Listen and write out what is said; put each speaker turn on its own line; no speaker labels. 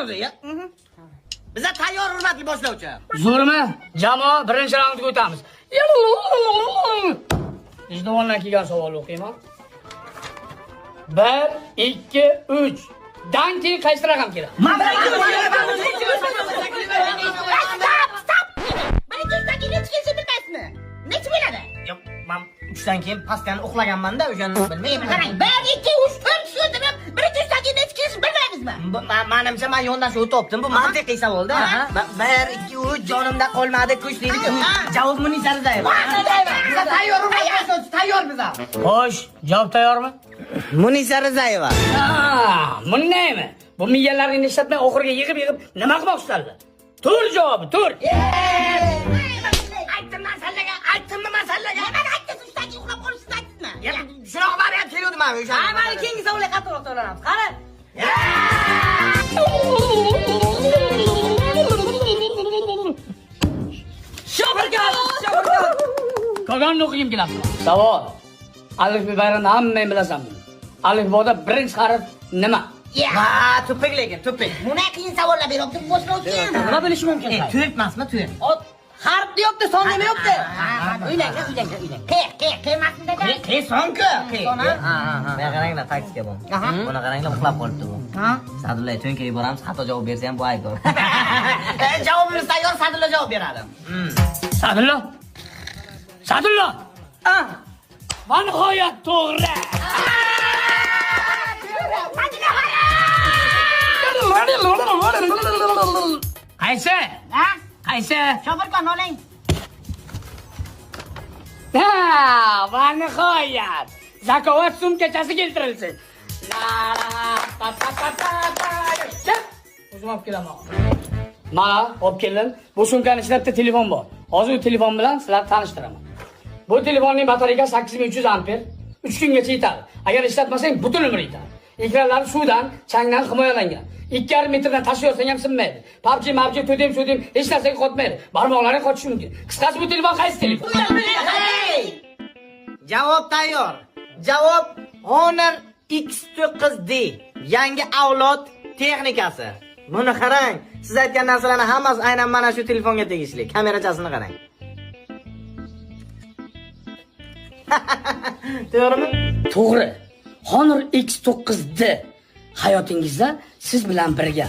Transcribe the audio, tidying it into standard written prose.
Tayyor ya. Biza tayyor, hurmatli boshlovchi.
Zo'rmi? Jamoa, birinchi raundga o'tamiz. G'ijduvondan kelgan savolni o'qiyman. 1 2 3. Dan keyin qaysi raqam keladi?
Стоп, стоп! Bir, ikki, uchdan keyin nechi kelishini bilmaysizmi? Nechi bo'ladi?
Yo'q, men 3 dan keyin pastdan uxlaganman-da, o'shani bilmayman.
Qarang, bir, ikki, uch, to'rt tushuntirib, bir, ikki, uchdan keyin nechi kelishini bilmaymizmi?
Manimcha men yondashuv topdim. Bu mantiqiy savolda. 1 2 3 jonimda qolmadi kuch deydi-ku. Javob Munisa Rizayeva. Biza tayyor, hurmatli boshlovchi, tayyor biza.
Xo'sh, javob tayyormi?
Munisa Rizayeva.
Ha, bundaymi? Bu miyalaringni ishlatmay oxiriga yig'ib-yig'ib nima qilmoqchisanlar? To'rt javobi, to'rt.
Aytdim man sallaga, aytdimmi man sallaga?
Nimani aytdingiz? Uchdan keyin uxlab qolishsiz aytdingizmi?
Shunaqa variant keluvdi mana o'sha.
Ha, mayli, keyingi savolga qattiqroq to'lanamiz. Qani? Shofirkon, shofirkon.
Kogonni o'qigim keladi. Savol. Alifbo bayramini hammang bilasanmi? Alifboda birinchi harf nima?
Ha, tupik lekin, tupik.
Buna qiyin savollar beryapti boshlovchi.
Nima bilishi mumkin?
To'rt emasmi, to'rt?
Ot harf deyapti, son demayapti.
Uylang, uylang, uylang. Qe, qe, qemasmi dada?
Qe son-ku. Qe.
Son, ha?
Ha, ha, ha. Buni qaranglar, taktika bu. Buni qaranglar, uxlab qolibdi bu.
Ha?
Sadulla to'nkaga boramiz, xato javob bersa ham bu aybdor. Javobimiz tayyor, Sadulla javob beradi.
Sadullo. Sadullo. Va nihoyat to'g'ri. Qaysi?
Ha?
Qaysi?
Shofirkon oling.
Ha, va nihoyat zakovat sumkachasi keltirilsin. La la pa pa pa pa pa. Chiq. O'zim olib kelaman. Mana olib keldim. Bu sumkani ichida bitta telefon bor. Hozir u telefon bilan sizlarni tanishtiraman. Bu telefonning batareykasi 8300 amper 3 kungacha yetadi. Agar ishlatmasang butun umr yetadi. Ekranlari suvdan, changdan himoyalangan. 2,5 metrdan tashlayotsang ham sinmaydi. PUBG, MUBG, to'dim, so'dim hech narsaga qotmaydi. Barmoqlaring qotishi mumkin. Qisqasi bu telefon qaysi telefon?
Hey! Javob tayyor. Javob Honor X9D yangi avlod texnikasi. Buni qarang. Siz aytgan narsalarning hammasi aynan mana shu telefonga tegishli. Kamerachasini qarang. To'g'rimi?
To'g'ri. Honor X9D hayotingizda siz bilan birga.